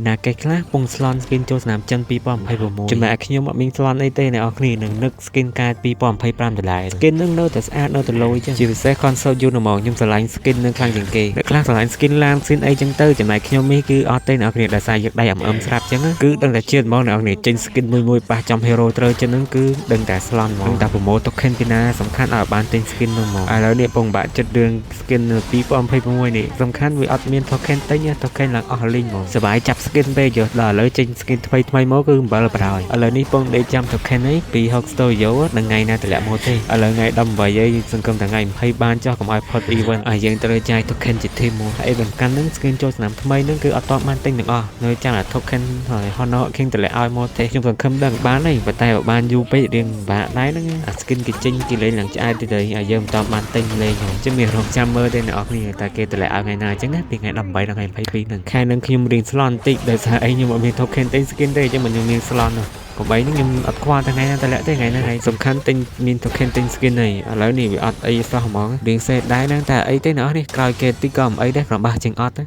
ណាគេខ្លះពងស្លន់ skin ចូលស្នាមចិន2026ចំណែកឯខ្ញុំអត់មានស្លន់អីទេអ្នកនរគ្នានឹងនឹក skin កែ2025ដុល្លារ skin នឹងនៅតែស្អាតនៅតែលយចឹងជាពិសេស console យូរហ្មងខ្ញុំស្រឡាញ់ skin នឹងខ្លាំងជាងគេអ្នកខ្លះស្រឡាញ់ skin ឡាន skin អីចឹងទៅចំណែកខ្ញុំនេះគឺអត់ទេអ្នកនរគ្នាដោយសារយកដៃអំអឹមស្រាប់ចឹងគឺដឹងតែជាតិហ្មងអ្នកនរគ្នាចេញ skin មួយមួយប៉ះចំ hero ត្រូវចឹងហ្នឹងគឺដឹងតែស្លន់ហ្មងដឹងតែប្រមូល token ពីណាសំខាន់ឲ្យបានទិញ skin នោះហ្មងឥឡូវនេះពងបាក់ចិត្តរឿង skin 2026នេះសំខាន់វាអត់មាន token ទិញ token ឡើងអស់លីងហ្មងសบายចាប់ skin ពេកយកដល់ឥឡូវចេញ skin ថ្មីថ្មីមកគឺអំបិលប្រហើយឥឡូវនេះពងដេកចាំ token នេះពី Hawk Studio នឹងថ្ងៃណាតម្លាក់មកទេឥឡូវថ្ងៃ18ហើយសង្ឃឹមតែថ្ងៃ20បានចោះកុំឲ្យផុត event ឲ្យយើងត្រូវចាយ token ជា team មកហើយសំខាន់ហ្នឹង skin ចូលស្នាមថ្មីហ្នឹងគឺអត់តបានទិញទាំងអស់នៅចាំតែ token ហើយ Honor King តម្លាក់ឲ្យមកទេខ្ញុំសង្ឃឹមដឹងបានហើយប៉ុន្តែបើបានយូរពេករៀងពិបាកដែរហ្នឹងអា skin គេចេញគេលេងឡើងឆ្អែតទៀតហើយឲ្យយើងមិនតបានទិញលេងហ្នឹងចឹងមានរងចាំមើលទេអ្នកនរគ្នាតែគេតម្លាក់ឲ្យថ្ងៃណាអញ្ចឹងណាពីថ្ងៃ18ដល់ថ្ងៃ22ហ្នឹងខែហ្នឹងខ្ញុំរៀងស្លន់បន្តិចដោយសារអីខ្ញុំអត់មាន token ទិញ skin ទេអញ្ចឹងមិនខ្ញុំមានស្លន់នោះកុំបីនេះខ្ញុំអត់ខ្វល់ថ្ងៃណាតម្លាក់ទេថ្ងៃហ្នឹងហើយសំខាន់ទិញមាន token ទិញ skin ហើយឥឡូវនេះវាអត់អីសោះហ្មងរៀងសេតដែរហ្នឹងតែអីទេអ្នកនរនេះក្រោយគេតិចក៏មិនអីដែរប្របាស់ជាងអត់ទេ។